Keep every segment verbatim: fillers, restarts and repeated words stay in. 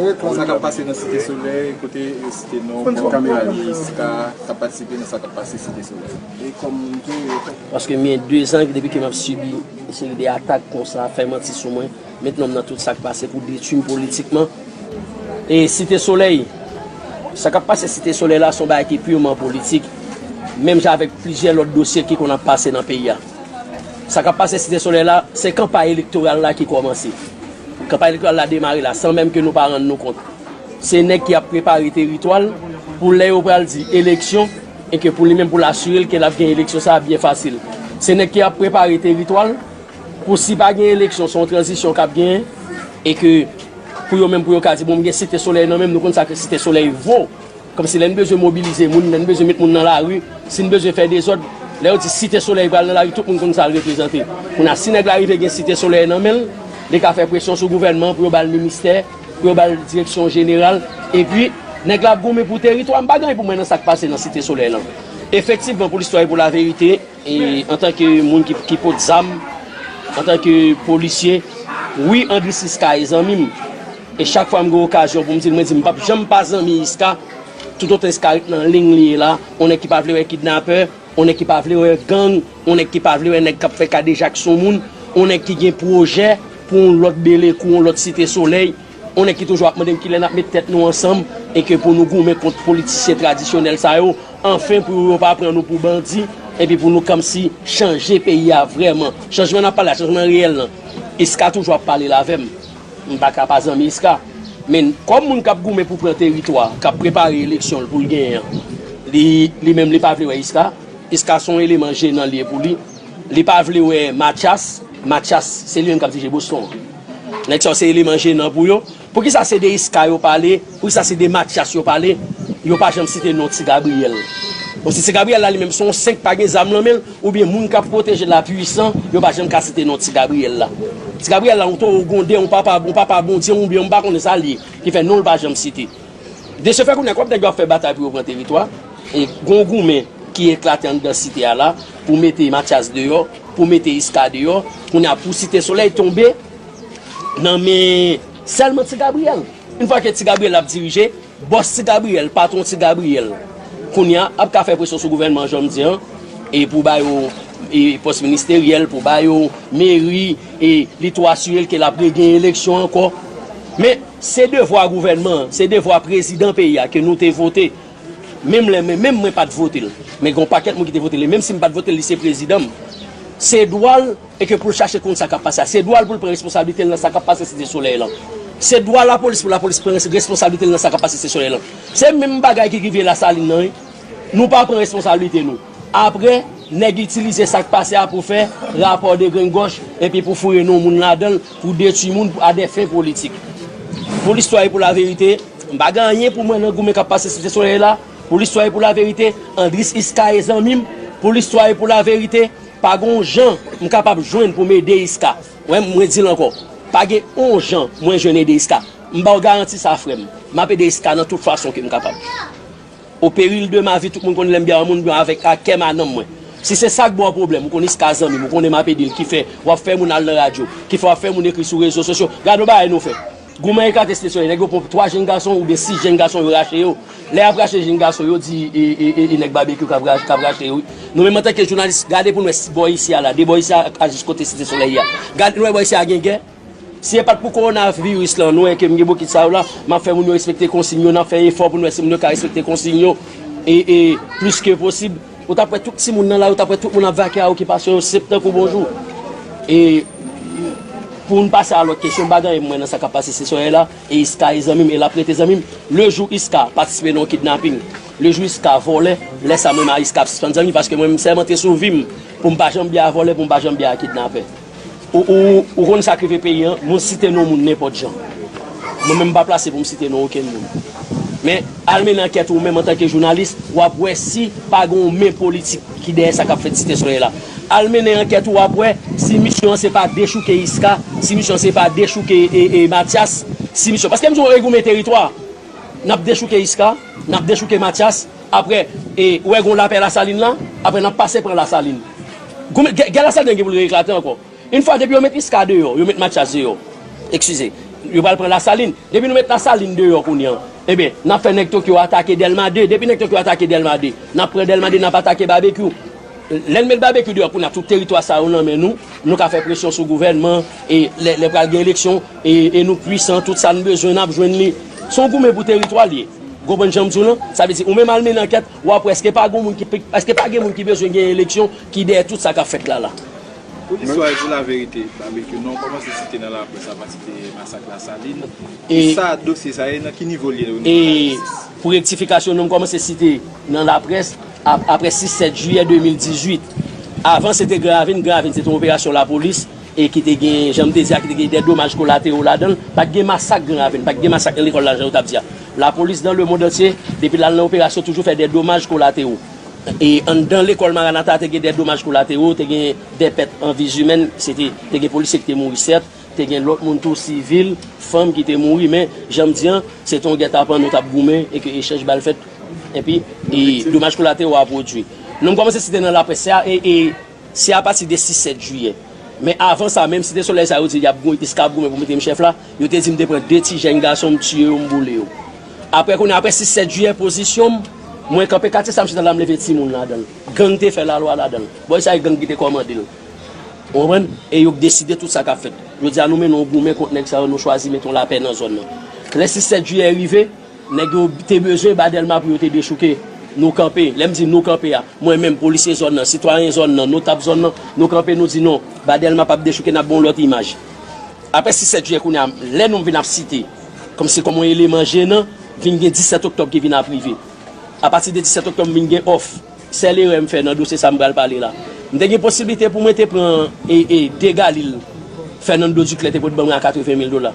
Sa k ap pase nan Site Solèy, kote yo site non kòm Iska k ap patisipe nan sa k ap pase Site Solèy. Paske m gen dezan depi ke m ap sibi yon seri de atak konsa, fè manti sou mwen, met non m nan tout sa k pase pou detwi m politikman. E Site Solèy, sa k ap pase Site Solèy la se yon bagay ki piman politik, menm jan avèk plizyè lòt dosye ki konn ap pase nan peyi a. Sa k ap pase Site Solèy la, se kanpay elektoral la ki kòmanse. Kanpay elektoral la demare la, san menm ke nou pa rann nou kont. Se nèg ki ap prepare teritwa l pou lè yo pral di eleksyon, e ke pou li menm pou l asire l ke l ap gen eleksyon sa a byen fasil. Se nèg ki ap prepare teritwa l pou si pa gen eleksyon, se yon tranzisyon k ap genyen, e ke pou yo menm pou yo ka di, bon, m gen Site Solèy nan men m, nou konn sa ke Site Solèy vo. Kòmsi lè n bezwen mobilize moun, lè n bezwen met moun nan lari, si n bezwen fè dezòd, lè yo di Site Solèy pral nan lari, tout moun konn sa l reprezante. Kounye a, si nèg la rive gen Site Solèy nan men l, li ka fè presyon sou gouvènman pou yo ba l ministè, pou yo ba l direksyon jeneral. Epi, nèg la ap goumen pou teritwa. M pa gen anyen pou mwen nan sa k pase nan Site Solèy lan. Efektivman, pou listwa e pou laverite, e antanke moun ki, ki pot zam, antanke polisye, wi, Andris Iska e zanmi m. E chak fwa m gen okazyon pou m di l, mwen di m p ap janm pa zanmi Iska, toutotan Iska ret nan liy li ye la, yon nèg ki pa vle wè kidnapè, yon nèg ki pa vle wè gang, yon nèg ki pa vle wè nèg k ap fè kadejak sou moun, yon nèg ki gen pwojè pou yon lòt Belekou, yon lòt Site Solèy, yon nèg ki toujou ap mande m kilè n ap met tèt nou ansanm e ke pou nou goumen kont politisyen tradisyonèl sa yo, anfen pou yo pa pran nou pou bandi, epi pou nou kòmsi chanje peyi a vrèman. Chanjman n ap pale a, chanjman reyèl lan. Iska toujou ap pale l avè m. M pa ka pa zanmi Iska. Men kòm moun k ap goumen pou pran teritwa, k ap prepare eleksyon l pou l genyen an, li, li menm li pa vle wè Iska. Iska se yon eleman jenan li ye pou li. Li pa vle wè Mathias. Mathias, se li menm k ap dirije Boston an. Nèg sa yo se eleman jenan pou yo. Poukisa se de Iska yo pale? Poukisa se de Mathias yo pale? Yo pa janm site non Ti Gabriyèl. Bon, si Ti Gabriyèl la li menm se yon senk pa gen zam nan men l, oubyen moun k ap pwoteje l la pwisan, yo pa janm ka site non Ti Gabriyèl la. Ti Gabriyèl la, yon towo gwonde, yon papa, yon papa Bondye, oubyen m pa konnen sa l ye, ki fè non l pa janm site. De se fè kounye a, kòm nèg yo ap fè batay pou yo pran teritwa, e gon goumen ki eklate anndan site a la, pou mete Mathias deyò, pou mete Iska deyò, kounye a pou Site Solèy tonbe nan men sèlman Ti Gabriyèl. Yon fwa ke Ti Gabriyèl ap dirije, bòs Ti Gabriyèl, patwon Ti Gabriyèl, kounye a ap ka fè presyon sou gouvènman jan m di an, e pou ba yo e pòs ministeryèl, pou ba yo meri, e li tou asire l ke l ap regenyen eleksyon ankò. Men, se devwa gouvènman an, se devwa prezidan peyi a ke nou te vote. Menm lè, men, menm mwen pa t vote l. Men gen yon pakèt moun ki te vote l. E menm si m pa t vote l, li se prezidan m. Se dwa l, e ke pou l chache konn sa k ap pase a. Se dwa l pou l pran responsablite l nan sa k ap pase Site Solèy lan. Se dwa lapolis pou lapolis pran res-, responsablite l nan sa k ap pase Site Solèy lan. Se menm bagay ki rive Lasalin nan, wi. Nou pa pran responsablite nou. Apre, nèg itilize sa k pase a pou fè rapò de grengòch, epi pou foure non moun ladan l, pou detwi moun, pou a dè fen politik. Pou listwa e pou laverite, m pa gen anyen pou mwen nan goumen k ap pase Site Solèy la. Pou listwa e pou laverite, Andris Iska e zanmi m. Pou listwa e pou laverite, pa gen yon jan m kapab jwenn pou m ede Iska. Wè, mwen di l ankò, pa gen yon jan mwen jwenn ede Iska. M ba w garanti sa, frè m. M ap ede Iska nan tout fason ke m kapab. Au péril de ma vie, tout moun konn lè m byen yon moun, byen avèk ak kè m a nanm mwen. Si se sa k ba w pwoblèm, ou konn Iska zanmi m, ou konnen m ap ede l, ki fè w ap fè moun al nan radyo, ki fè w ap fè moun ekri sou rezo sosyo. Gade yon bagay nou fè. Goumen eklate Site Solèy, nèg yo pran twa jenn gason oubyen sis jenn gason, yo rache yo. Lè y ap rache jenn gason, yo di e, e, e, e nèg Babekyou k ap ra-, k ap rache yo, wi. Nou menm antanke jounalis, gade pou n wè si bò isi a la, de bò isi a, a jis kote Site Solèy a. Gade nou wè bò isi a gen gè. Si se pa t pou kowonaviris lan, nou wè ke m gen bokit sa yo la, m ap fè moun yo respekte konsiy yo, n ap fè efò pou n wè si moun yo ka respekte konsiy yo, e, e, plis ke posib. Ou t ap wè tout timoun nan lari, ou t ap wè tout moun ap vake a okipasyon yo, se tankou bonjou. E pou n pase a lòt kesyon, m pa gen anyen pou mwen nan sa k ap pase Site Solèy la, e Iska e zanmi m, e l ap rete zanmi m. Le jou Iska patisipe nan yon kidnaping, le jou Iska vòlè, lè sa mwen menm a Iska ap sispann zanmi, paske mwen menm m sèmante sou vi m pou m pa janm byen a vòlè, pou m pa janm byen a kidnapè. Ou, ou, ou konn sa k rive peyi an, moun site non moun nenpòt jan. Mwen menm m pa plase pou m site non okenn moun. Men, al mennen ankèt ou menm antanke jounalis, w ap wè si pa gen yon men politik ki dèyè sa k ap fèt Site Solèy la. Al mennen ankèt ou, w ap wè si misyon an se pa dechouke Iska, si misyon an se pa dechouke e, e, Mathias, si misyon, paske m di w e goumen teritwa, n ap dechouke Iska, n ap dechouke Mathias, apre, e, w wè gen yon lapè Lasalin la, apre n ap pase pran Lasalin. Goumen, gè, gè Lasalin gen pou l reklate ankò. Yon fwa depi yo met Iska deyò, yo met Mathias deyò. Eskize. Yo pral pran Lasalin. Depi nou met Lasalin deyò kounye a, ebyen, n ap fè nèg Tokyo atake Dèlma de. Depi nèg Tokyo atake Dèlma de, n ap pran Dèlma de, n ap atake Babekyou. Lè n met Babekyou deyò kounye a, tout teritwa sa yo nan men nou, nou ka fè presyon sou gouvènman, e lè, lè pral gen eleksyon, e, e nou pwisan, tout sa n bezwen, n ap jwenn li. Se yon goumen pou teritwa l ye. Ou konprann jan m di w lan? Sa vle di, ou menm al mennen ankèt, w ap wè èske pa gen moun ki, èske pa gen moun ki bezwen gen eleksyon ki dèyè tout sa k ap fèt la la. Pou listwa e pou laverite, Babekyou, non w kòmanse site nan laprès apati de masak Lasalin. E sa dosye sa ye, nan ki nivo l ye o nivo lajistis? Pou rektifikasyon, non m kòmanse site nan laprès ap, apre sis sèt jiyè de mil dizuit. Avan, se te Gran Ravin. Gran Ravin, se te yon operasyon lapolis e ki te gen, jan m te di a, ki te gen dè domaj kolatero ladan l. Pa t gen masak Gran Ravin, pa t gen masak nan lekòl la, jan yo t ap di a. Lapolis dans le monde entier, depi l al nan operasyon, toujou fè dè domaj kolatero. E anndan lekòl Maranatha, te gen dè domaj kolatero, te gen dè pèt an vi imèn, se te, te gen polisye ki te mouri, sèt, te gen lòt moun tou, sivil, fanm ki te mouri, men, jan m di an, se te yon gètapan nou t ap goumen e ke echanj bal fèt, epi, e domaj kolatero a pwodui. Non m kòmanse site nan laprès, se a, e, e, se apati de sis sèt jiyè. Men avan sa, menm Site Solèy sa yo di y ap gou-, jiska ap goumen pou mete m chèf la, yo te di m te pran de ti jèn gason, m tiye yo, m boule yo. Apre, kounye a, apre sis sèt jiyè, pozisyon m, mwen kanpe katye sa, m chita la, m leve timoun ladan l. Gang te fè lalwa ladan l. Bòy sa e gang ki te kòmande l. Ou konprann? E yo k deside tout sa k ap fèt. Jodi a, nou mennen yon goumen kont nèg sa yo, nou chwazi mete yon lapè nan zòn nan. Lè sis sèt jiyè rive, nèg yo te bezwen ba Dèlma pou yo te dechouke. Nou kanpe. Lè m di nou kanpe a, mwen menm, polisye zòn nan, sitwayen zòn nan, notab zòn nan, nou kanpe, nou di non, ba Dèlma p ap dechouke, n ap ba w lòt imaj. Apre sis sèt jiyè kounye a, lè non m vin ap site, kòmsi kòm yon eleman jenan, vin gen disèt oktòb ki vin ap rive. Apati de disèt oktòb, m vin gen òf. Sèl erè m fè nan dosye sa m pral pale la. M te gen posiblite pou mwen te pran, e, e, de galil Fernando Duclair te pot ban mwen a katreven mil dola.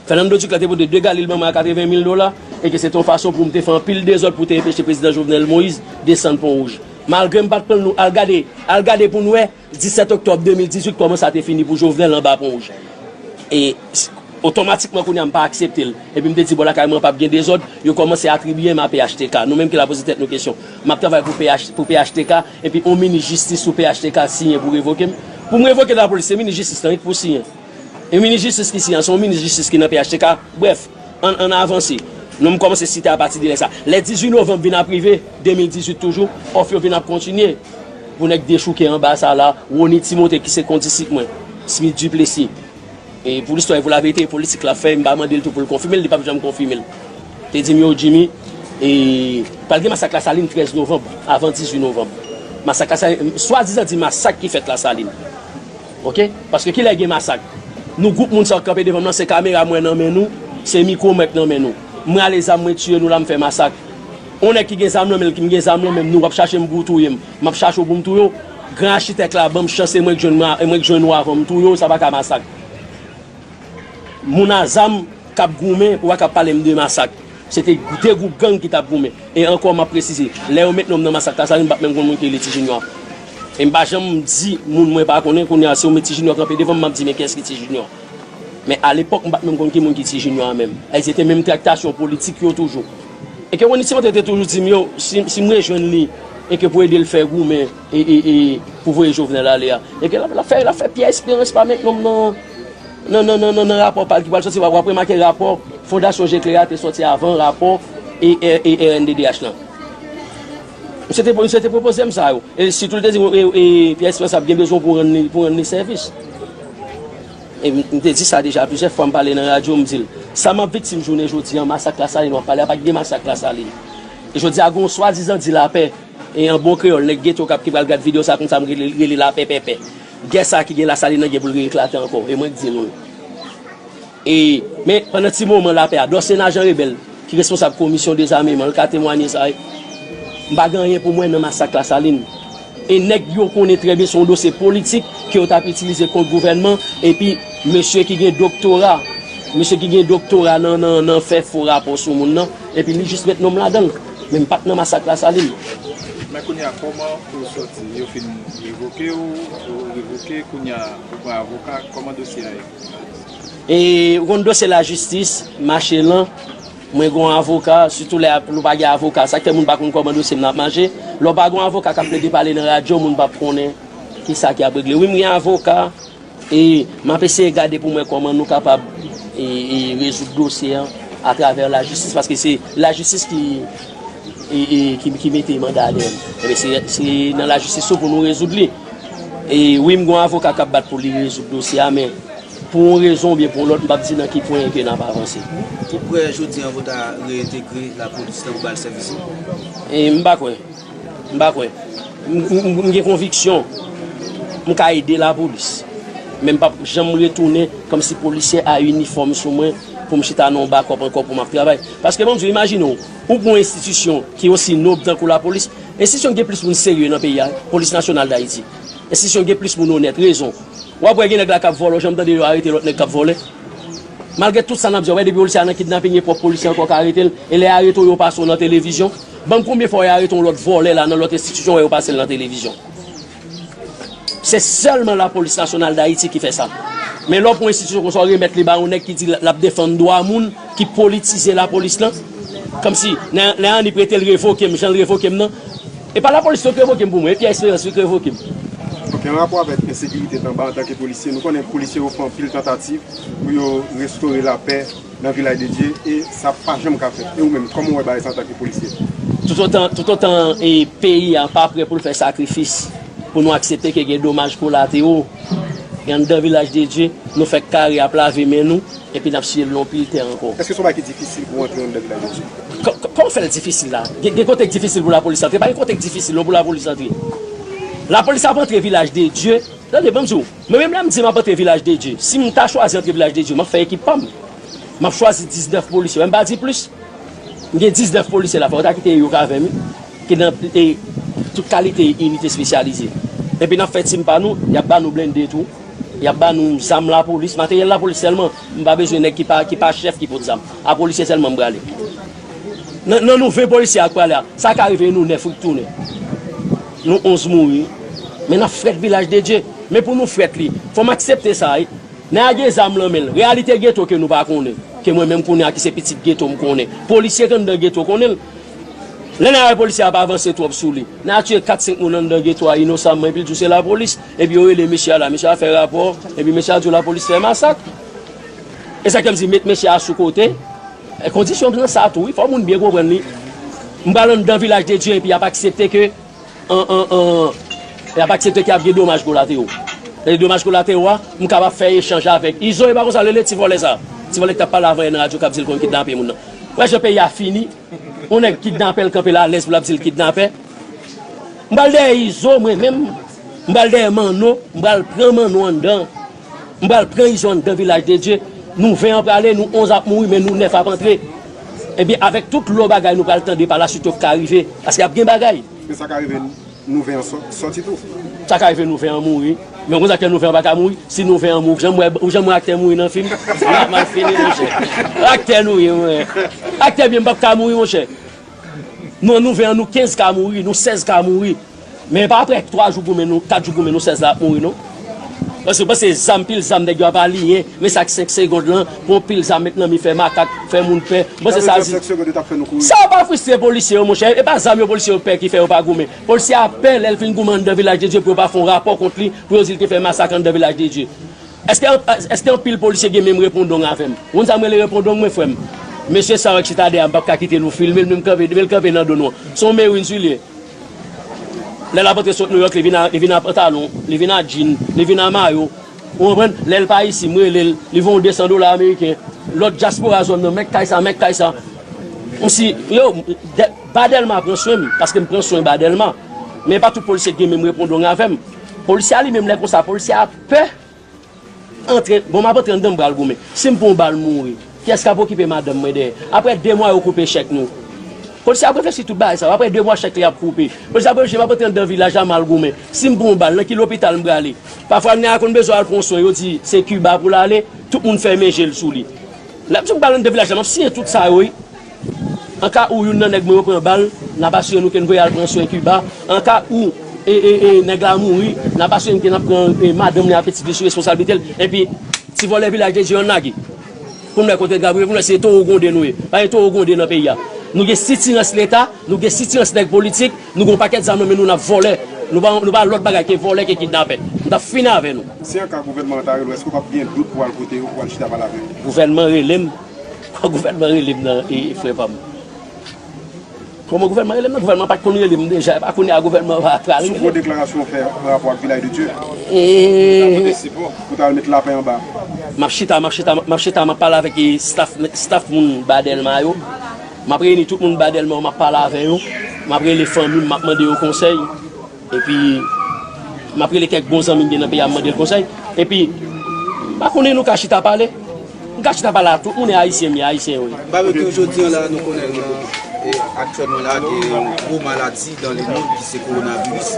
Fernando Duclair te pote de galil ban mwen a katreven mil dola, e ke se te yon fason pou m te fè anpil dezòd pou te enpeche prezidan Jovenel Moïse desann Pon Wouj. Malgre m pa t pran l, nou al gade, al gade pou n wè, disèt oktòb de mil dizuit, kòman sa te fini pou Jovenel anba Pon Wouj. E s-, otomatikman, kounye a, m pa aksepte l. Epi m te di, bò lakay mwen p ap gen dezòd, yo kòmanse atribiye m a P H T K. Nou menm ki la poze tèt nou kesyon. M ap travay pou P H, pou P H T K, epi yon minis jistis sou P H T K siyen pou revoke m. Pou m revoke nan lapolis, se minis jistis lan wi k pou siyen. E minis jistis ki siyen an, se yon minis jistis ki nan P H T K. Brèf, ann, ann avanse. Non m kòmanse site apati de lè sa. Lè dizuit novanm vin ap rive, de mil dizuit toujou, òf yo vin ap kontinye. Pou nèg dechouke anba sa la, Rony Timothée ki se kondisip mwen, Smith Duplessis. E pou listwa e pou laverite, e politik l ap fè, m pa mande l tou pou l konfime l, li p ap janm konfime l. Te di m, yo, Jimmy, e pral gen masak Lasalin trèz novanm, avan dizuit novanm. Masak Lasalin, swadizan di masak ki fèt Lasalin. Oke? Paske kilè gen masak? Nou gwoup moun sa k kanpe devan m nan, se kamera mwen nan men nou, se mikwo mwen k nan men nou. Mwen ale zam mwen tiye nou la, m fè masak. On nèg ki gen zam nan men l, ki m gen zam nan men m, nou w ap chache m pou w touye m. M ap chache w pou m touye w. Gran achitèk la ban m chans e mwen k jwenn, mwen, e mwen k jwenn ou avan m touye w, sa pa ka masak. Moun a zam k ap goumen, ou pa ka pale m de masak. Se te de gwoup gang ki t ap goumen. E ankò, m ap presize, lè yo met non m nan masak Lasalin, m pa t menm konn moun ki rele Ti Junior. E m pa janm di moun mwen pa konnen, kounye a, si yo met Ti Junior kanpe devan m, m ap di, men kiyès ki Ti Junior? Men alepòk, m pa t menm konn ki moun ki Ti Junior a menm. E se te menm traktasyon politik yo toujou. E ke Rony Timothée te toujou di m yo, si, si m rejwenn li, e ke pou ede l fè goumen, e, e, e pou voye Jovenel ale a. E ke l ap, l ap fè, l ap fè Pierre Espérance pa met non m nan, nan, nan, nan, nan, nan rapò pa l ki pral sòti, w ap, w ap remake rapò Fondasyon Jekle a te sòti avan rapò e, e, e R N D D H lan. Misye te, misye te pwopoze m sa yo. E sitou l te di, e, e, Pierre Espérance ap gen bezwen pou rann li, pou rann li sèvis. E m, m te di sa deja plizyè fwa, m pale nan radyo, m di l, sa m ap viktim jounen jodi a, masak Lasalin w ap pale a, pa t gen masak Lasalin. E jodi a, gen yon swadizan di lapè, e an bon kreyòl, nèg geto k ap, ki pral gad videyo sa konn sa m rele, rele lapè pèpè. Gè sa ki gen Lasalin nan gen pou l reeklate ankò, e mwen k di nou l. E, men, pandan ti moman lapè a, Dorcéna Jean Rebel, ki responsab komisyon dezameman, l ka temwanye sa, m pa gen anyen pou mwen nan masak Lasalin. E nèg yo konnen trè byen se yon dosye politik ke yo t ap itilize kont gouvènman, epi mesye ki gen doktora, mesye ki gen doktora nan, nan, nan fè fo rapò sou moun nan, epi li jis met non m ladan l. Men m pa t nan masak Lasalin. Men kounye a, kòman ou sòti? Yo fin revoke w, ou revoke, kounye a, ou pran avoka, kòman dosye a ye? E ou konn dosye lajistis mache lan. Mwen gen yon avoka, sitou lè ap, nou pa gen avoka. Sa k fè moun pa konn kòman dosye m nan ap mache. Lè w pa gen yon avoka k ap plede pale nan radyo, moun p ap konnen kisa ki ap regle. Wi, m gen avoka, e m ap eseye gade pou m wè kòman nou kapab e, e rezoud dosye a atravè lajistis, paske se lajistis ki, e, e, ki, ki mete manda dèyè m. Ebyen, se, se nan lajistis tou pou nou rezoud li. E wi, m gen yon avoka k ap bat pou li rezoud dosye a, men pou yon rezon oubyen pou yon lòt, m p ap di nan ki pwen ke n ap avanse. Ou kwè jodi an ou ta reentegre lapolis tankou ba l sèvis ou? E m pa kwè. M pa kwè. M, m, m gen konviksyon m ka ede lapolis. Men m p ap janm retounen kòmsi polisye a inifòm sou mwen pou m chita nan yon bakòp ankò pou m ap travay. Paske ban m di w, imajine w, ou pran yon enstitisyon ki osi nòb tankou lapolis. Enstitisyon ki gen plis moun serye nan peyi a, Polis Nasyonal d Ayiti. Enstitisyon ki gen plis moun onèt, rezon. W ap wè gen nèg la k ap vòlè, w janm tande yo arete lòt nèg k ap vòlè? Malgre tout sa n ap di, w wè depi polisye a nan kidnaping, e pwòp polisye ankò ka arete l. E lè y arete w, yo pase w nan televizyon. Ban m konbyen fwa y arete yon lòt vòlè la nan lòt enstitisyon, wè yo pase l nan televizyon. Se sèlman Lapolis Nasyonal d Ayiti ki fè sa. Men lè w pran yon enstitisyon konsa, w remèt li ba yon nèg ki di l ap defann dwa moun, ki politize lapolis lan. Kòmsi, lè, lè Annie prete l revoke m, jan l revoke m nan. E pa lapolis yo k revoke m pou mwen, e Pierre Espérance wi k revoke m. Ok, an rapò avèk ensekirite t anba antanke polisye, nou konnen polisye yo fè anpil tantativ pou yo restore lapè nan Vilaj de Dye, e sa pa janm ka fèt. E ou menm, kòman w wè bagay sa antanke polisye? Toutotan, toutotan e peyi a pa prè pou l fè sakrifis, pou nou aksepte ke gen domaj kolatero, e anndan Vilaj de Dye, nou fèk kare ap lave men nou, epi n ap siye l nan pil tè ankò. Èske se yon bagay ki difisil pou w antre anndan Vilaj de Dye? Kò-, kò-, kòman fè l difisil la? Gen, gen kote k difisil pou lapolis antre? Pa gen kote k difisil non pou lapolis antre. Lapolis ap antre Vilaj de Dye. Tande, ban m di w, mwen menm lè m di m ap antre Vilaj de Dye, si m ta chwazi antre Vilaj de Dye, m ap fè ekip pa m. M ap chwazi diznèf polisye, wè m pa di plis. M gen diznèf polisye la, fò yo ta kite yo k avè m, ki nan, e, tout kalite inite espesyalize. Epi n ap fè tim pa nou, y ap ba nou blende tou, y ap ba nou zam lapolis, materyèl lapolis sèlman. M pa bezwen nèg ki pa, ki pa chèf ki pot zam. A polisye sèlman m prale. Nan, nan nou ven polisye ak prale a, sa ka rive nou nèf wi k tounen. Nou onz mouri. Men n ap frèt Vilaj de Dye. Men pou nou frèt li, fò m aksepte sa wi. Nèg la gen zam nan men l. Reyalite geto ke nou pa konnen. Ke mwen menm kounye a ki se pitit geto m konnen. Polisye k anndan geto konnen l. Lè nèg la wè polisye a ap avanse twòp sou li, nèg la tiye kat senk moun anndan geto a inosamman, epi l di w se lapolis, epi yo rele mesye a la, mesye a fè rapò, epi mesye a di w lapolis fè masak. E sa k fè m di met mesye a sou kote. E kondisyon nan sa tou wi, fò moun byen konprann li. M pral anndan Vilaj de Dye epi y ap aksepte ke an, an, an, y ap aksepte ke y ap gen domaj kolatero. E domaj kolatero a, m kapab fè echanj avèk Izo, e pa konsa l rele ti vòlè sa. Ti vòlè ki t ap pale avan yè nan radyo k ap di l konn kidnape moun nan. Wè jan peyi a fini, yon nèg kidnapè l kanpe la alèz pou l ap di l kidnapè. M pral dèyè Izo mwen menm, m pral dèyè Manno, m pral pran Manno anndan. M pral pran Izo anndan Vilaj de Dye. Nou ven an prale, nou onz ap mouri, men nou nèf ap antre. Ebyen, avèk tout lò bagay nou pral tande pa laswit yo k ka rive, paske ap gen bagay. Men sa ka rive nou ven an sò-, sòti tou. Sa ka rive nou ven an mouri. Men ou konn sa k fè nou ven an pa ka mouri? Si nou ven an mouri, ou janm wè, ou janm wè aktè mouri nan fim? M ap mal fini, monchè. Aktè nou ye, mwen. Aktè byen, m p ap ka mouri, monchè. Nou, nou ven an, nou kenz ka mouri, nou sèz ka mouri. Men pa apre twa jou goumen nou, kat jou goumen nou, sèz la ap mouri non. Paske, paske zam, pil zam, nèg yo ap aliyen, men sa k senk segond lan, pran pil zam met nan men, fè makak, fè moun pè. Bon, se sa di. Sa yo pa fristre polisye yo, monchè. E pa zam yo polisye yo pè ki fè yo pa goumen. Polisye a pè lè l fin goumen anndan Vilaj de Dye pou yo pa fè yon rapò kont li, pou yo di l te fè masak anndan Vilaj de Dye. Èske, èske anpil polisye gen menm repondong avè m? Ou konn sa m rele repondong mwen, frè m? Mesye sa w wè k chita dèyè a, m p ap ka kite nou filme l, men m kanpe, men l kanpe nan do nou an. Se yon merin sou li ye. Lè l ap antre sot Nouyòk, li vin a, li vin a pantalon, li vin a djin, li vin a mayo. Ou konprann? Lè l pa isi, m rele l, li voye yon de san dola ameriken. Lòt dyaspora zòn nan, men k kay sa, men k kay sa. Msi, yo, dè-, ba Dèlma pran swen m, paske m pran swen ba Dèlma. Men pa tout polisye ki gen menm repondong avè m. Polisye a li menm, lè konsa, polisye a pè. Antre, bon, m ap antre anndan, m pral goumen. Si m pran yon bal, m mouri, kiyès k ap okipe madanm mwen dèyè? Apre de mwa, yo koupe chèk nou. Polisye ap reflechi tout bagay sa yo. Apre de mwa, chèk li ap koupe. Polisye ap reflechi, m ap antre anndan vilaj la, m al goumen. Si m pran yon bal, nan ki lopital m prale? Pafwa, nèg la konn bezwen al pran yon swen, yo di se Kiba pou l ale, tout moun fèmen je l sou li. Lè m di m pral anndan vilaj la, m ap siyen tout sa yo, wi. An ka ou youn nan nèg mwen yo pran bal, n ap asire nou ke n voye al pran swen Kiba. An ka ou, e, e, e, nèg la mouri, n ap asire n ke n ap pran, e, madanm li ak pitit li sou responsablite l. Epi, ti vòlè Vilaj de Dye an lage. Pou n wè kote n ka boule, pou n wè si se towo gwonde nou ye. Pa gen towo gwonde nan peyi a. Nou gen sitirans Leta, nou gen sitirans nèg politik, nou gen yon pakèt zam nan men nou, n ap vòlè. Nou pa, nou pa lòt bagay ke vòlè, ke kidnapè. Nou t ap fini avè nou. Si an ka gouvènman an ta rele w, èske w p ap gen dout pou w al kote yo, pou w al chita pale avè yo? Gouvènman rele m. Gouvènman rele m nan, e, e, frè pa m. Kòman gouvènman rele m nan? Gouvènman pa t konn rele m deja. E pa kounye a gouvènman va pral rele m. Sou gwo deklarasyon w fè anrapò ak Vilaj de Dye. E, pou ta al met lapè anba. M ap chita, m ap chita, m ap chita, m ap pale avèk, e, staff, staff moun ba Dèlma yo. M ap reyini tout moun ba Dèlma yo, m ap pale avè yo. M ap rele fanmi m, m ap mande yo konsèy. Epi, m ap rele kèk bon zanmi m gen nan peyi a, m mande l konsèy. Epi, m pa konnen, nou ka chita pale. M ka chita pale a tout moun, e ayisyen m ye, ayisyen yo ye. Babekyou, jodi an la, nou konnen nan, e, aktyèlman la, gen yon gwo maladi dans le monde ki se kowonaviris.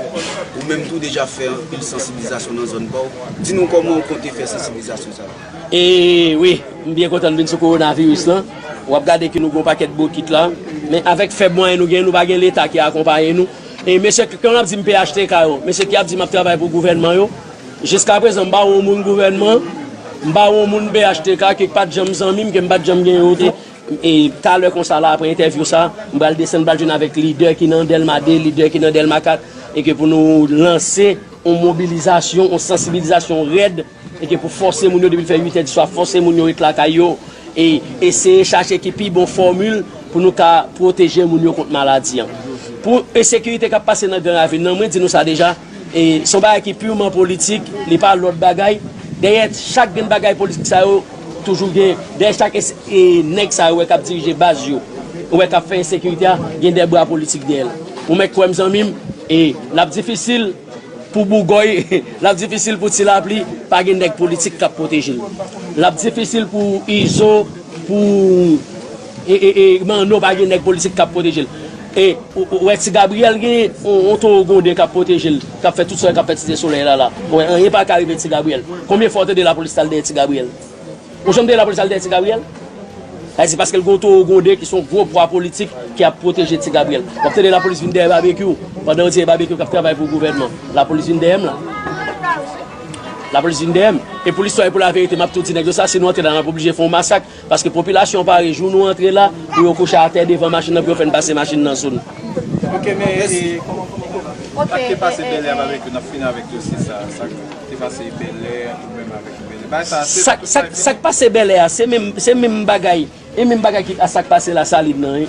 Ou menm tou deja fè anpil sansibilizasyon nan zòn pa w. Di nou kòman w konte fè sansibilizasyon sa a? E wi, m byen kontan vin sou kowonaviris lan. W ap gade ke nou gen yon pakèt bokit la. Men avèk fèb mwayen nou gen, nou pa gen Leta ki akonpaye nou. E mesye, k-, kòm n ap di m P H T K yo, mesye ki ap di m ap travay pou gouvènman yo, jiskaprezan m pa wè yon moun gouvènman, m pa wè yon moun P H T K ke pa t janm zanmi m, ke m pa t janm gen yo te. E talè konsa la, apre entèvyou sa, m pral desann, m pral jwenn avèk lidè ki nan Dèlma de, lidè ki nan Dèlma kat, e ke pou nou lanse yon mobilizasyon, yon sansibilizasyon rèd, e ke pou fòse moun yo depi l fè uit è di swa, fòse moun yo ret lakay yo, e eseye chache ki pi bon fòmil pou nou ka pwoteje moun yo kont maladi an. Pou ensekirite k ap pase nan Gran Ravin nan, mwen di nou sa deja, e se yon bagay ki piman politik, li pa lòt bagay. Dèyè chak grenn bagay politik sa yo, toujou gen, dèyè chak es-, e nèg sa yo wè k ap dirije baz yo, wè k ap fè ensekirite a, gen de bra politik dèyè l. Ou mèt kwè m, zanmi m, e l ap difisil pou Bougòy, l ap difisil pou Ti Lapli, pa gen nèg politik k ap pwoteje l. L ap difisil pou Izo, pou, e, e, e, Manno, pa gen nèg politik k ap pwoteje l. E, ou, ou wè Ti Gabriyèl gen yon, yon towo gwonde k ap pwoteje l, k ap fè tout sa k ap fè Site Solèy la, la. Ou wè, anyen pa ka rive Ti Gabriyèl. Konbyen fwa w tande lapolis t al dèyè Ti Gabriyèl? Ou janm tande lapolis al dèyè Ti Gabriyèl? Sa vle di paske l gen yon towo gwonde ki se yon gwo bwa politik ki ap pwoteje Ti Gabriyèl. W ap tande lapolis vin dèyè Babekyou, pandan yo di e Babekyou k ap travay pou gouvènman. Lapolis vin dèyè m la. Lapolis vin dèyè m. E pou listwa e pou laverite, m ap tou di nèg yo sa, si nou antre la, n ap oblije fè yon masak, paske popilasyon an pare, jou nou antre la, pou yo kouche atè devan machin nan, pou yo fè n pase machin nan sou nou. Ok, men, e, kòman, kòman, kòman? Ok, sa k te pase e, Bèlè a, e, Babekyou, n ap fini avèk dosye sa, sa k te pase Bèlè, ou menm avèk Bèlè. Bagay sa, se sa, sa, sa k pase Bèlè a, se menm, se menm bagay. E menm bagay ki a sa k pase Lasalin nan, wi.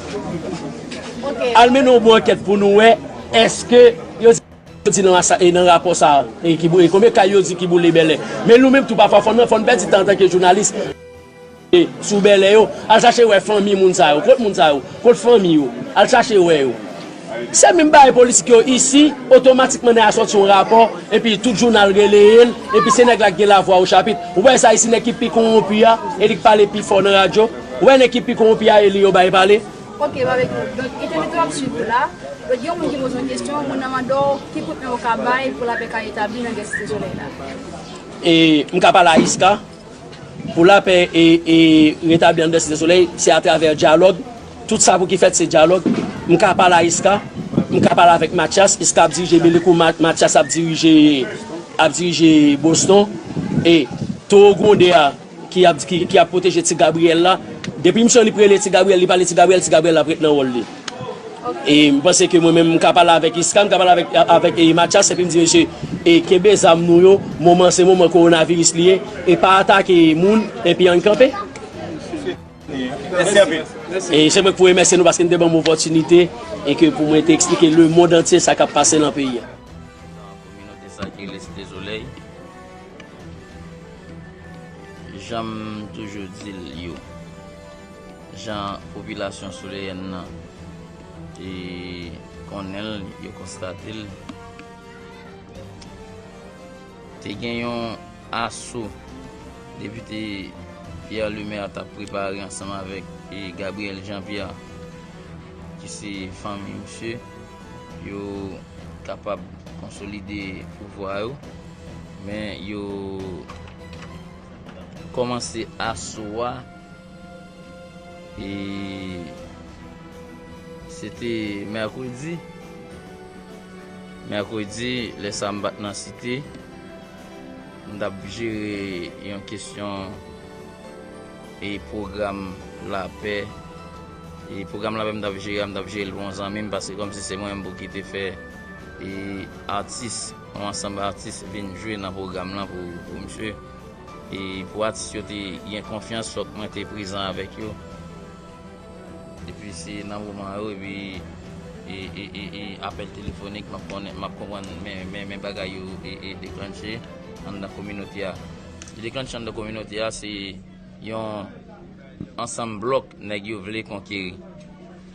Ok. Al mennen yon bon ankèt pou nou wè, èske yo di, yo di nan asa-, e nan rapò sa a, e ki bou-, e konbyen kay yo di ki boule Bèlè. Men nou menm tou, pafwa, fò n, fò n pèdi tan antanke jounalis. E sou Bèlè yo, al chache wè fanmi moun sa yo. Kot moun sa yo? Kot fanmi yo? Al chache wè yo. Se menm bagay politik yo isi, otomatikman nèg a sòti yon rapò, epi tout jounal releye l, epi se nèg la ki gen lavwa o chapit. Ou wè sa isi, nèg ki pi kowonpi a, e li k pale pi fò nan radyo. Ou wè nèg ki pi kowonpi a, e li yo bay pale. Ok, Babekyou. Donk, entèvyou w ap swiv la. Donk, gen yon moun ki poze yon kesyon, moun nan mande w ki kout men w ka bay pou lapè ka retabli nan Gran Site Solèy la. E m ka pale a Iska. Pou lapè e, e retabli anndan Site Solèy, se atravè dyalòg. Tout sa pou ki fèt, se dyalòg. M ka pale a Iska, m ka pale avèk Mathias, Iska ap dirije Belekou, Ma-, Mathias ap dirije, ap dirije Boston. E towo gwonde a, ki ap, ki, ki ap pwoteje Ti Gabriyèl la. Depi misye li rele Ti Gabriyèl, li pale Ti Gabriyèl, Ti Gabriyèl ap ret nan wòl li. E m panse ke mwen menm, m ka pale avèk Iska, m ka pale avèk, avèk, e, Mathias, epi m di, mesye, e, kenbe zam nou yo, moman se moman kowonaviris li ye, e pa atake moun, epi ann kanpe. Mèsi anpil. E se mwen k pou remèsye nou paske n te ban m opòtinite, e ke pou mwen te eksplike lemonn antye sa k ap pase nan peyi a. Nan kominote sa ki rele Site Solèy, jan m toujou di l yo, jan popilasyon soleyèn nan, e, konnen l, yo konstate l, te gen yon aso depite Pierre Lemaire t ap prepare ansanm avèk, e, Gabriel Jean Pierre, ki se fanmi misye, yo kapab konsolide pouvwa yo, men yo kòmanse aso a, e se te mèkredi. Mèkredi, lè sa a m pa t nan Site, m t ap jere yon kesyon e pwogram lapè. E pwogram lapè m t ap jere a, m t ap jere l pou yon zanmi m, paske kòmsi se mwen menm pou ki te fè e, atis, yon ansanm atis vin jwe nan pwogram lan pou, pou misye. E pou atis yo te gen konfyans, fòk mwen te prezan avèk yo. Epi se nan moman yo, epi e, e, e, e, apèl telefonik, m ap konnen, m ap konprann men, men, men bagay yo e, e, deklanche anndan kominote a. Li deklanche anndan kominote a, se yon ansanm blòk nèg yo vle konkeri.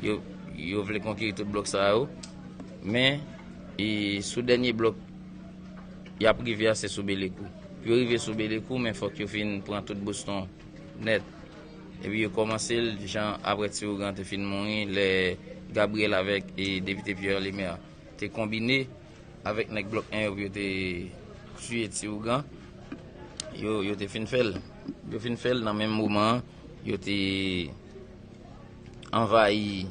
Yo, yo vle konkeri tout blòk sa yo. Men, e, sou dènye blòk y ap rive a, se sou Belekou. Pou yo rive sou Belekou, men fòk yo fin pran tout Boston nèt. Epi yo kòmanse l jan apre Ti Ougan te fin mouri, lè Gabriel avèk, e, depite Pierre Lemaire te konbine avèk nèg blòk en yo pou yo te tiye Ti Ougan. Yo, yo te fin fè l. Yo fin fè l nan menm moman an, yo te anvayi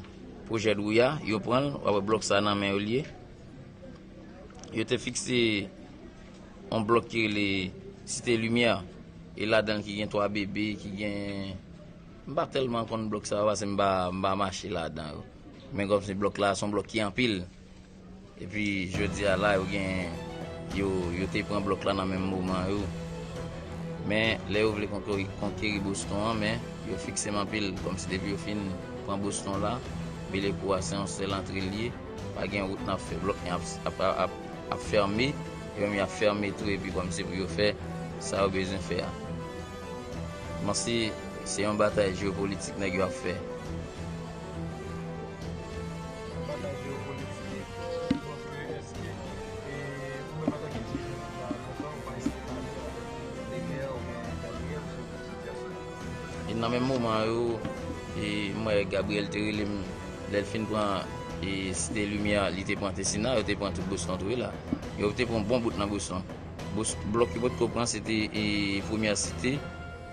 pwojè Dwouya, yo pran l, w ap wè blòk sa nan men yo l ye. Yo te fikse yon blòk ki rele Site Limyè, e ladan l ki gen twa bebe, ki gen, m pa tèlman konn blòk sa yo, paske m pa, m pa mache ladan yo. Men kòmsi blòk la, se yon blòk ki anpil. Epi, jodi a la, yo gen, yo, yo te pran blòk la nan menm moman yo. Men, lè yo vle konkeri, konkeri Boston an, men, yo fikse m anpil, kòmsi depi yo fin pran Boston la, Belekou a se yon sèl antre l ye, pa gen wout n ap fè, blòk yo ap, ap, ap, ap, ap fèmen, yo menm y ap fèmen tou, epi kòmsi pou yo fè sa yo bezwen fè a. Bon, se, se yon batay jewopolitik nèg yo ap fè. Batay jewopolitik, bon, frè, èske, e, ou menm antanke dirijan, sa lontan ou pa eseye pale avèk Lemaire oubyen Gabriel sou sitiyasyon an? E nan menm moman yo, e, m wè Gabriel te rele m, lè l fin pran, e, Site Limyè, li te pran Tessina, yo te pran tout Boston tou, wi la. Yo te pran bon bout nan Boston. Bos-, blòk yo potko pran, se te, e, Premyè Site,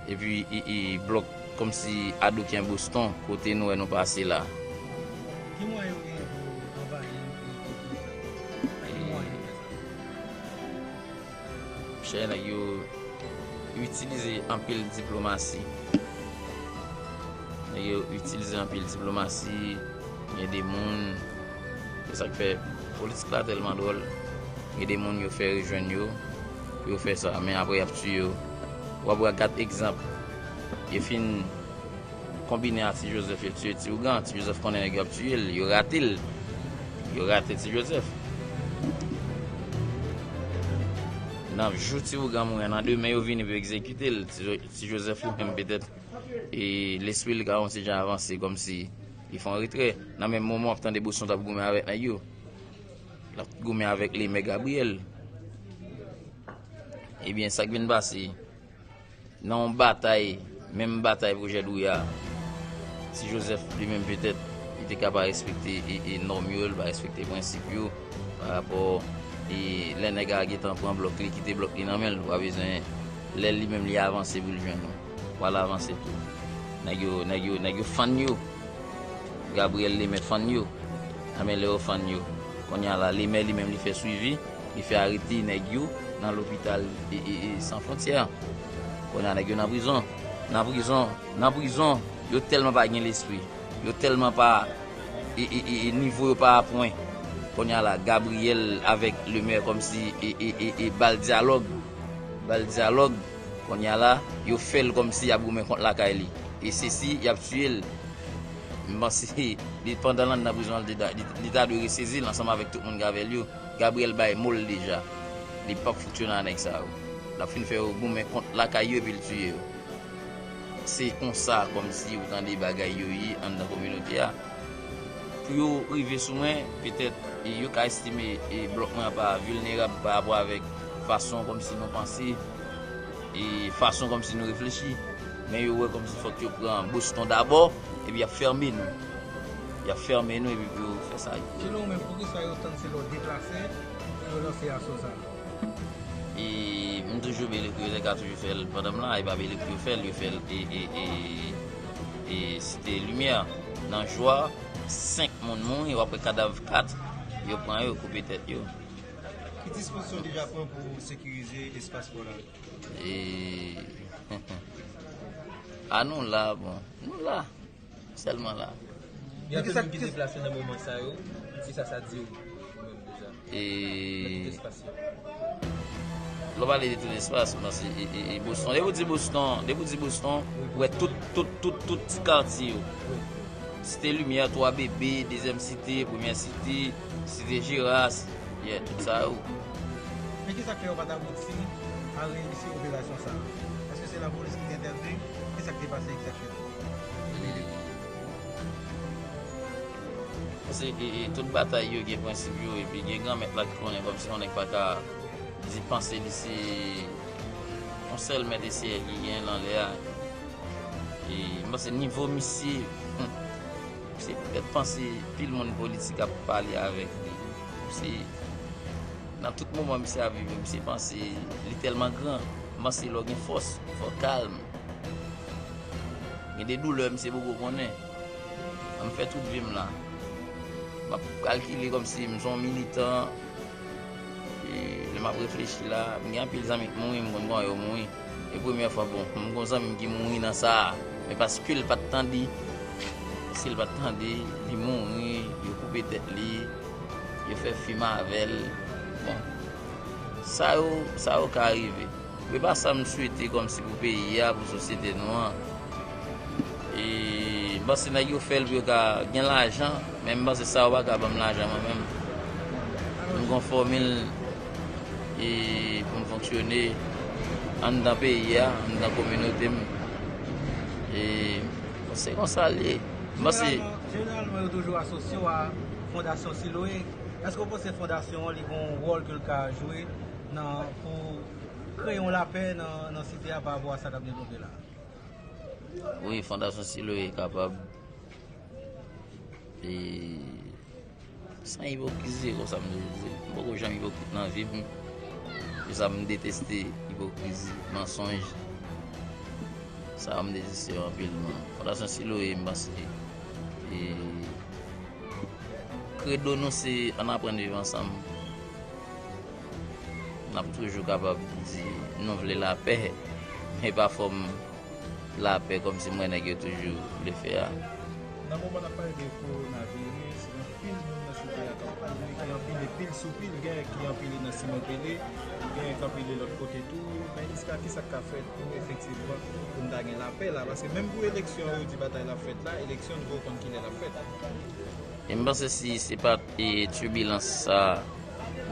epi, e, e, blòk kòmsi Adoken Boston, kote nou wè nou pase la. Ki mwayen yo genyen pou anvayi, e, e, e, sa? Ak ki mwayen yo fè sa? Chè, nèg yo itilize anpil diplomasi. Nèg yo itilize anpil diplomasi, gen de moun, se sa k fè politik la tèlman dwòl. Gen de moun yo fè rejwenn yo, pou yo fè sa, men apre y ap tiye yo. W ap wè, gad egzanp, yo fin konbine a Ti Jozèf, yo tiye Ti Ougan. Ti Jozèf konnen nèg yo ap tiye l, yo rate l. Yo rate Ti Jozèf. Nan jou Ti Ougan mouri a, nan demen yo vini pou egzekite l. Ti Jo-, Ti Jozèf li menm petèt, e, lespri l ka yon ti jan avanse, kòmsi li fè yon retrè. Nan menm moman, w ap tande Boston t ap goumen avèk nèg yo. L ap goumen avèk Lemè Gabriyèl. Ebyen, sa k vin pase? Nan yon batay, menm batay pwojè Dwouya, Ti Jozèf li menm petèt, li te ka pa respekte, e, e, nòm yo, li pa respekte prensip yo, pa rapò, e, lè nèg a gentan pran blòk li, kite blòk li nan men l, ou pa bezwen, lè li menm li avanse pou l jwenn ou, ou al avanse tou. Nèg yo, nèg yo, nèg yo fann yo. Gabriyèl Lemè fann yo. Anben lè yo fann yo, kounye a la, Lemè li menm li fè swivi, li fè arete nèg yo nan lopital e, e, e, San Fwontyè. Kounye a nèg yo nan prizon. Nan prizon, nan prizon, yo tèlman pa gen lespri. Yo tèlman pa, e, e, e, e, nivo yo pa a pwen. Kounye a la, Gabriyèl avèk Lemè kòmsi, e, e, e, e, ba l dyalòg. Ba l dyalòg. Kounye a la, yo fè l kòmsi y ap goumen kont lakay li. E se si y ap tiye l. M panse li, pandan l anndan prizon an, li te da-, li, li ta dwe resezi l ansanm avèk tout moun k avè l yo. Gabriyèl bay mo l deja. Li p ap fonksyone ak nèg sa yo. L ap fin fè yo goumen kont lakay yo epi l tiye yo. Se konsa, kòmsi ou tande bagay yo ye anndan kominote a. Pou yo rive sou mwen, petèt, e, yo ka estime, e, blòk mwen an pa vilnerab pa rapò avèk fason kòmsi nou panse, e fason kòmsi nou reflechi. Men yo wè kòmsi fòk yo pran Boston dabò, epi y ap fèmen nou. Y ap fèmen nou epi pou yo fè sa. Selon ou menm, poukisa yo tann se lè w deplase pou yo lanse aso sa a? E m toujou Belekou, yo te ka toujou fè l pandan m la, e pa Belekou yo fè l, yo fè l e, e, e, e Site Limyè. Nan jou a, senk moun mouri, w ap wè kadav kat, yo pran yo, koupe tèt yo. Ki dispozisyon w deja pran pou sekirize espas pa w la? E, a nou la, bon, nou la. Sèlman la. Gen anpil moun ki deplase nan moman sa yo. Kisa sa di w, ou menm deja? E lè w pale de tout espas, m panse e, e, e Boston. Depi w di Boston, depi w di Boston, ou wè tout, tout, tout, tout ti katye yo. Site Limyè, Twa Bebe, Dezyèm Site, Premyè Site, Site Jeras, yeah, tout sa yo. Men kisa k fè yo pa t abouti a reyisi operasyon sa a? Èske se lapolis ki te entèvni? Kisa k te pase egzakteman? Paske e, e, tout batay yo gen prensip yo, epi gen Granmèt la ki konnen, kòmsi yon nèg pa ka di panse li se yon sèl mèt e seyè ki gen nan lè a. E m panse nivo misye, misye petèt panse pil moun politik ap pale avèk li. Misye, nan tout moman misye ap viv yo, misye panse li tèlman gran. M panse lè w gen fòs, fò w kalm. Gen de doulè misye poko konnen. M fè tout vi m la. M ap kalkile kòmsi m se yon militan. E lè m ap reflechi la, m gen anpil zanmi k mouri, m konn kòman yo mouri. E premyè fwa, bon, m gon zanmi m ki mouri nan sa a. Men paske l pa t tande, paske l pa t tande, li mouri, yo koupe tèt li, yo fè fim avè l. Bon, sa yo, sa yo ka rive. E pa sa m swete kòmsi pou peyi a, pou sosyete nou an. E m panse nèg yo fè l pou yo ka gen lajan, men m panse sa yo pa ka ban m lajan mwen menm. M gon fòmil e pou m fonksyone anndan peyi a, anndan kominote m. E se konsa l ye. M panse Jeneralman, jeneralman, yo toujou asosye w a Fondasyon Siloe. Èske w panse fondasyon an li gon wòl ke l ka jwe nan, pou kreye yon lapè nan, nan site a pa rapò a sa k ap devlope la? Wi, Fondasyon Siloe kapab. E san ipokrizi, konsa m toujou di. M poko janm ipokrit nan vi m. Se sa m deteste, ipokrizi, mansonj. Sa yo m deteste yo anpil. Bon, Fondasyon Siloe, m panse, e, kredo nou se ann aprann viv ansanm. N ap toujou kapab di nou vle lapè, men pa fòm lapè kòmsi m wè nèg yo toujou vle fè a. Nan moman n ap pale de kowonaviris, gen anpil moun nan site a k ap kouri, ki anpile pil sou pil, gen ki anpile nan siman pele, gen k anpile lòt kote tou. Men jiska kisa k ka fèt pou efektivman pou n ta gen lapè la? Paske menm pou eleksyon, yo di batay la ap fèt la, eleksyon nou poko konn kilè l ap fèt. E m panse si se pa t, e, tibilans sa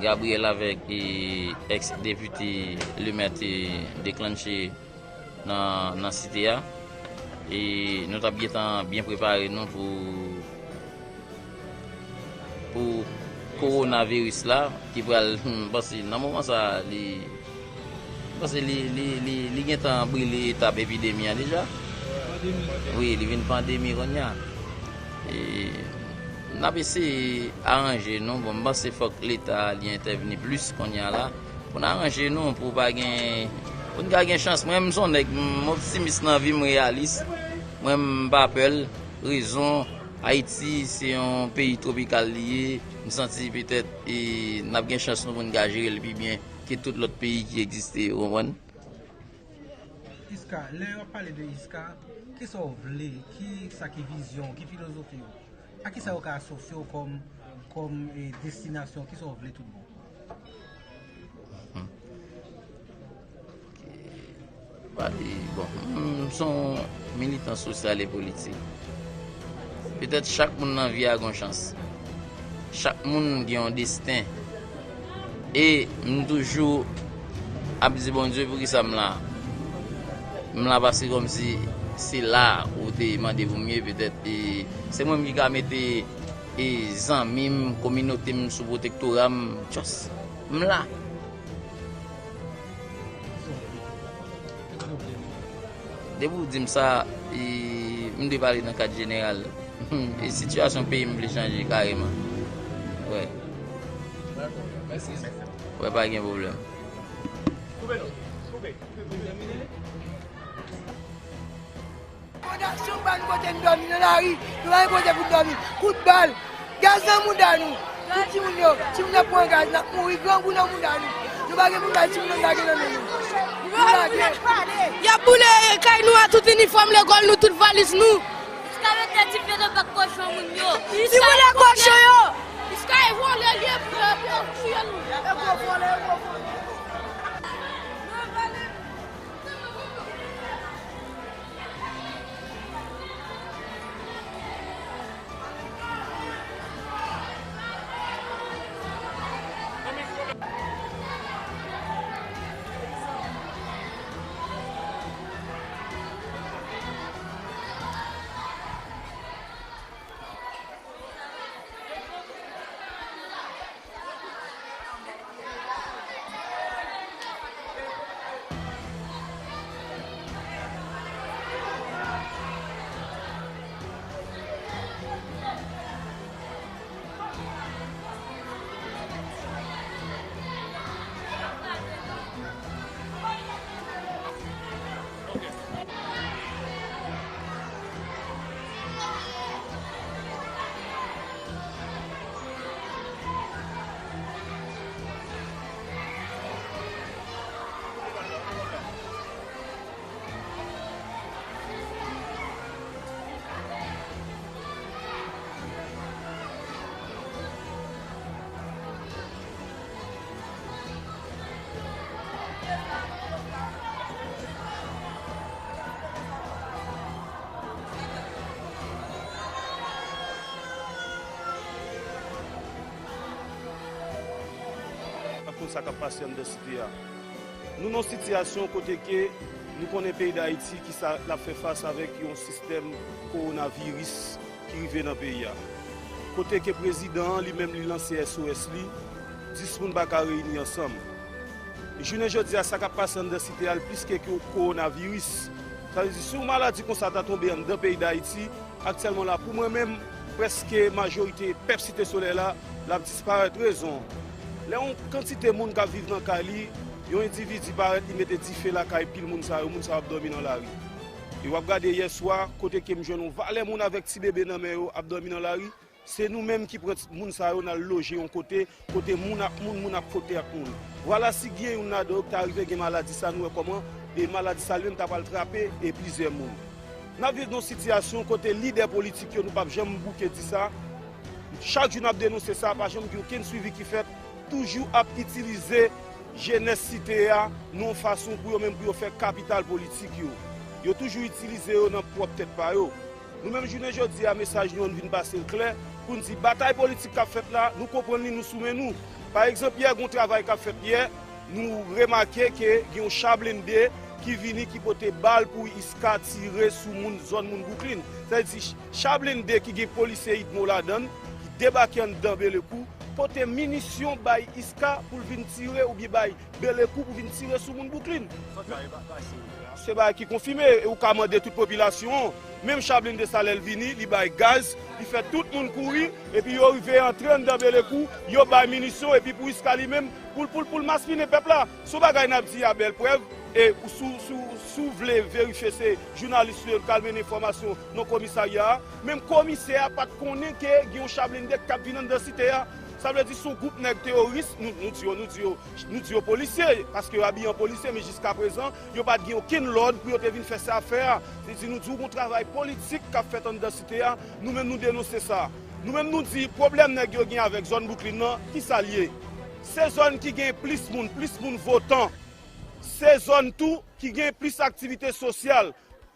Gabriel avèk, e, èks depite Lemè te deklanche nan, nan site a, e nou t ap gentan byen prepare nou pou, pou kowonaviris la ki pral, m panse nan moman sa a, li, m panse li, li, li, li gentan brile etap epidemi a deja. Wi, li vin pandemi kounye a. E n ap eseye aranje nou. Bon, m panse fòk Leta li entèvni plis kounye a la pou n aranje nou, pou pa gen, pou n ka gen chans. Mwen, m se yon nèg, m optimis nan vi, m reyalis. Mwen, m pa pè l. Rezon, Ayiti se yon peyi twopikal li ye. M santi petèt, e, n ap gen chans nou pou n ka jere l pi byen ke tout lòt peyi ki egziste, ou konprann? Iska, lè w ap pale de Iska, kisa w vle? Kisa ki vizyon w? Ki filozofi w? A kisa yo ka asosye w kòm, kòm, e, destinasyon? Kisa w vle tout bon? Pale, bon, m se yon militan sosyal e politik. Petèt chak moun nan vi a gon chans. Chak moun gen yon desten. E m toujou ap di Bondye, poukisa m la? M la paske kòmsi se la ou te mande pou m ye, petèt, e se mwen menm ki ka mete, e zanmi m, kominote m sou pwotektora m, just, m la. Depi w di m sa, e, m te pale nan kad jeneral. E sitiyasyon peyi m vle chanje kareman. Wè. Dakò. Mèsi. Wè, pa gen pwoblèm. Koupe non. Koupe. Fondasyon pa nou kote n dòmi nan lari, nou pa gen kote pou n dòmi. Kout bal, gaz nan mouda nou. Tout timoun yo, timoun ap pran gaz, n ap mouri grangou nan mouda nou. Nou pa gen pou n bay timoun nan lage nan men nou. Nou lage. Y ap boule kay nou a, tout inifòm lekòl nou, tout valiz nou. Jiska mete dife nan bèk kochon moun yo. Dife nan kochon yo. Kay vòlè l ye, pou yo, pou yo touye nou. E gwo vòlè, e gwo vòlè. Ap konn sa k ap pase anndan site a. Nou nan yon sitiyasyon kote ke nou konnen peyi Dayiti ki sa l ap fè fas avèk yon sistèm kowonaviris ki rive nan peyi a. Kote ke prezidan an li menm li lanse S O S li, dis moun pa ka reyini ansanm. Jounen jodi a, sa k ap pase anndan site a, l plis ke ko-, kowonaviris. Sa vle di, si yon maladi konsa ta tonbe anndan peyi Dayiti, aktyèlman la, pou mwen menm, prèske majorite pèp Site Solèy la, l ap disparèt. Rezon, lè yon kantite moun k ap viv nan kay li, yon endividi parèt, li mete dife lakay pil moun sa yo, moun sa yo ap dòmi nan lari. E w ap gade yèswa, kote ke m jwenn yon valè moun avèk ti bebe nan men yo ap dòmi nan lari, se nou menm ki pran ti moun sa yo, n al loje yon kote, kote moun ak moun, moun ap fwote ak moun. Vwala si gen youn ladan yo ki ta rive gen maladi sa, nou wè kòman e maladi sa li menm ta pral trape e plizyè moun. N ap viv nan yon sitiyasyon kote lidè politik yo, nou p ap janm bouke di sa, chak jou n ap denonse sa, pa janm gen okenn swivi ki fèt, toujou ap itilize jenès site a nan yon fason pou yo menm pou yo fè kapital politik yo. Yo toujou itilize yo nan pwòp tèt pa yo. Nou menm jounen jodi a, mesaj nou an, n vin pase l klè pou n di batay politik k ap fèt la, nou konprann li, nou sou men nou. Pa egzanp, yè, gen yon travay k ap fèt yè, nou remake ke gen yon cha blende ki vini, ki pote bal pou Iska tire sou moun, zòn moun Bouklin. Sa vle di, cha blende ki gen polisye UDMO ladan l, ki debake anndan Belekou, pote minisyon bay Iska pou l vin tire oubyen bay Belekou pou vin tire sou moun Bouklin. Se bagay ki konfime, e ou ka mande tout popilasyon an. Menm cha blende sa, lè l vini, li bay gaz, li fè tout moun kouri, epi yo rive antre anndan Belekou, yo bay minisyon, epi pou Iska li menm, pou l, pou l, pou l maspinen pèp la. Se yon bagay n ap di a bèl prèv, e si w, si w, si w vle verifye, se jounalis yo k al mennen enfòmasyon nan komisarya a. Menm komisè a pa t konnen ke gen yon cha blende k ap vin anndan site a. Sa vle di, se yon gwoup nèg teworis, nou, nou di yo, nou di yo, nou di yo polisye, paske yo abiye an polisye, men jiskaprezan, yo pa t gen okenn lòd pou yo te vin fè sa ap fè a. Se di nou di w gon travay politik k ap fèt anndan site a, nou menm nou denonse sa. Nou menm nou di pwoblèm nèg yo gen avèk zòn Bouklin nan, ki sa l ye? Se zòn ki gen plis moun, plis moun votan. Se zòn tou ki gen plis aktivite sosyal.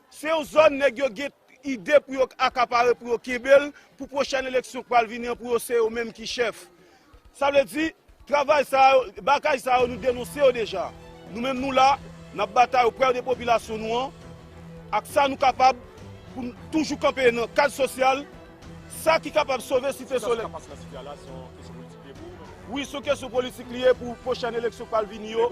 Se yon zòn nèg yo gen ide pou yo akapare, pou yo kenbe l, pou pwochèn eleksyon k pral vini an, pou yo se yo menm ki chèf. Sa vle di, travay sa yo, bagay sa yo, nou denonse yo deja. Nou menm nou la, n ap batay oprè de popilasyon nou an, ak sa nou kapab pou n toujou kanpe nan kad sosyal, sa ki kapab sove Site Solèy. Wi, se yon kesyon politik li ye pou pwochèn eleksyon k pral vini yo.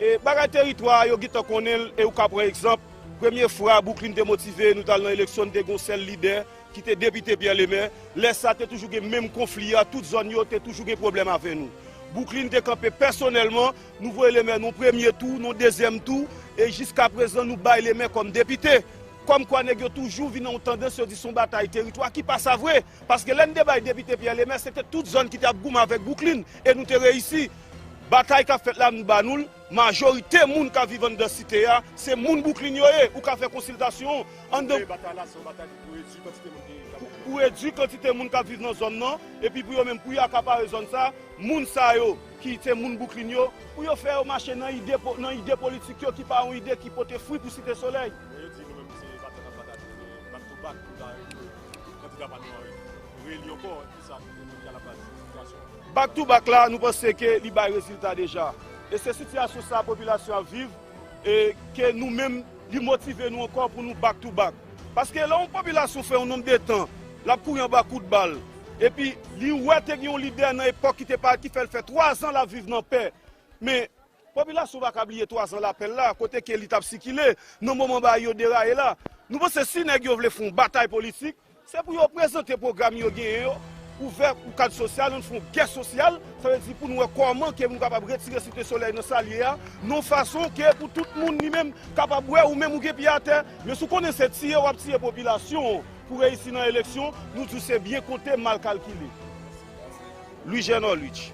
E bagay teritwa a, yo gentan konnen l, e ou ka pran egzanp, premye fwa Bouklin te motive, nou t al nan eleksyon, nou te gen yon sèl lidè, ki te depite Pyè Lemè. Lè sa, te toujou gen menm konfli a, tout zòn yo te toujou gen pwoblèm avè nou. Bouklin te kanpe pèsonèlman, nou voye Lemè nan yon premye tou, nan yon dezyèm tou, e jiskaprezan, nou bay Lemè kòm depite. Kòmkwa nèg yo toujou vin nan yon tandans, yo di se yon batay teritwa, ki pa sa vre. Paske lè n te bay depite Pyè Lemè, se te tout zòn ki t ap goumen avèk Bouklin, e nou te reyisi. Batay k ap fèt la, nou ba nou l. Majorite moun k ap viv anndan site a, se moun Bouklin yo ye. Ou ka fè konsiltasyon anndan. Batay la, se yon batay pou redui kantite moun ki pou redui kantite moun k ap viv nan zòn nan, epi pou yo menm, pou yo akapare zòn sa, moun sa yo ki se moun Bouklin yo, pou yo fè yo mache nan ide, nan ide politik yo ki pa yon ide ki pote fwi pou Site Solèy. Yo di nou menm se batay n ap batay, se back to back, nou ta rele kandida pa nou an, reli ankò, epi sa, epi ki a la baz sitiyasyon. Back to back la, nou panse ke li bay rezilta deja. E se sitiyasyon sa popilasyon ap viv, e ke nou menm, li motive nou ankò pou nou back to back. Paske lè yon popilasyon fè yon nonb de tan, l ap kouri anba kout bal, epi li wè te gen yon lidè nan epòk ki te parèt ki fè l fè twa zan l ap viv nan pè. Men, popilasyon pa ka bliye twa zan lapèl la, kote ke li t ap sikile, nan moman bagay yo deraye la. Nou panse si nèg yo vle fè yon batay politik, se pou yo prezante pwogram yo genyen yo, ouvè pou kad sosyal, ann fè yon gè sosyal, sa vle di pou nou wè kòman ke nou kapab retire Site Solèy nan sa l ye a, nan yon fason ke pou tout moun li menm kapab wè ou menm ou gen pye atè, men si w konnen se tiye w ap tiye popilasyon pou reyisi nan eleksyon, nou di w se byen konte, mal kalkile. Louis Gernot Luc.